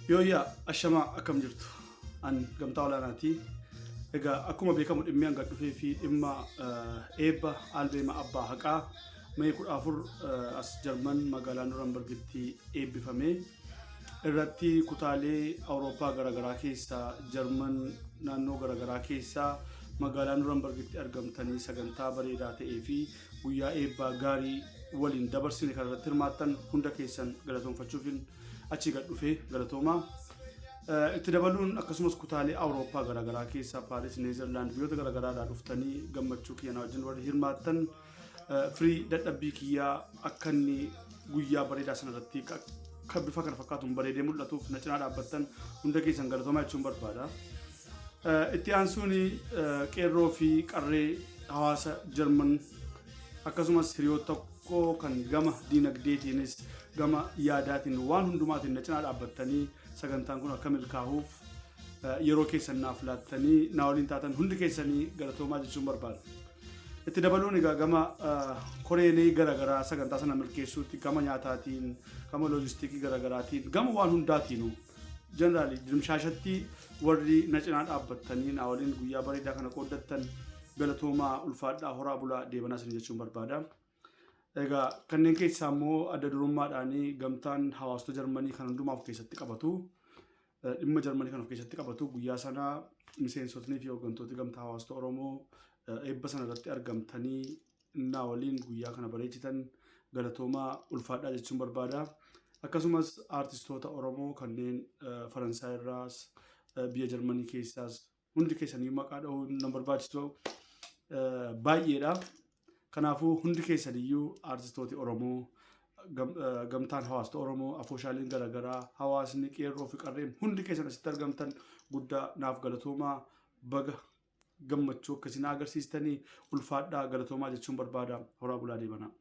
Yooyyaa ashamaa akkam jirtu an gamtaa olaanaati. Egaa akkuma beekamu dhimmi hanga dhufee fi dhimma eebba albeema abbaa haqaa May 14 as Jarman magaalaa Nurambargitti eebbifame irratti kutaalee Awurooppaa garaagaraa keessaa Jarman naannoo garaagaraa keessaa magaalaa Nurambargitti argamtanii sagantaa bareedaa ta'ee fi guyyaa eebbaa gaarii waliin dabarsine kan irratti hirmaattan hunda keessan galatoonfachuufin achii gad dhufe galatoomaa. Itti dabaluun akkasumas kutaalee Awurooppaa garaagaraa keessaa Paaris, Neezerlaand biyyoota garaagaraadhaa dhuftanii gammachuu kiyya na wajjin warri hirmaattan firii dadhabbii kiyyaa akka inni guyyaa bareedaa sana irratti akka bifa kana fakkaatuun bareedee mul'atuuf na cinaa dhaabbattan hunda keessan galatoomaa jechuun barbaada. Itti aansuun qeerroo fi qarree hawaasa Jarman akkasumas hiriyoota koo kan gama diinagdeetiinis gama yaadaatiin waan hundumaatiin na cinaa dhaabbattanii sagantaan kun akka milkaa'uuf yeroo keessan naaf laattanii na waliin taatan hundi keessanii galatoomaa jechuun barbaada. Itti dabaluun egaa gama koreelee garaagaraa sagantaa sana milkeessuutti gama nyaataatiin, gama loojistikii garaagaraatiin, gama waan hundaatiinuu jeneraali dimshaashatti warri na cinaa dhaabbattanii na waliin guyyaa bareedaa kana qooddattan galatoomaa ulfaadhaa horaa bulaa deebanaa isin jechuun barbaada. Egaa kanneen keessaa immoo adda durummaadhaan gamtaan hawaasota Jarmanii kan hundumaa of keessatti qabatu dhimma Jarmanii kan of keessatti qabatu guyyaa sana miseensotnii fi hooggantooti gamtaa hawaasota Oromoo eebba sana irratti argamtanii naa waliin guyyaa kana bareechitan galatoomaa ulfaadhaa jechuun barbaada. Akkasumas aartistoota Oromoo kanneen Faransaay irraas biyya Jarmanii keessaas hundi keessanii maqaa dha'uun nan barbaachisu baay'eedha. Kanaafuu hundi keessaniyyuu aartistooti Oromoo gamtaan hawaasota Oromoo afooshaaleen garaagaraa hawaasni qeerroo fi qarreen hundi keessan asitti argamtan guddaa naaf galatoomaa baga gammachuu akkasii na agarsiistanii ulfaadhaa galatoomaa jechuun barbaada horaa bulaa deebanaa.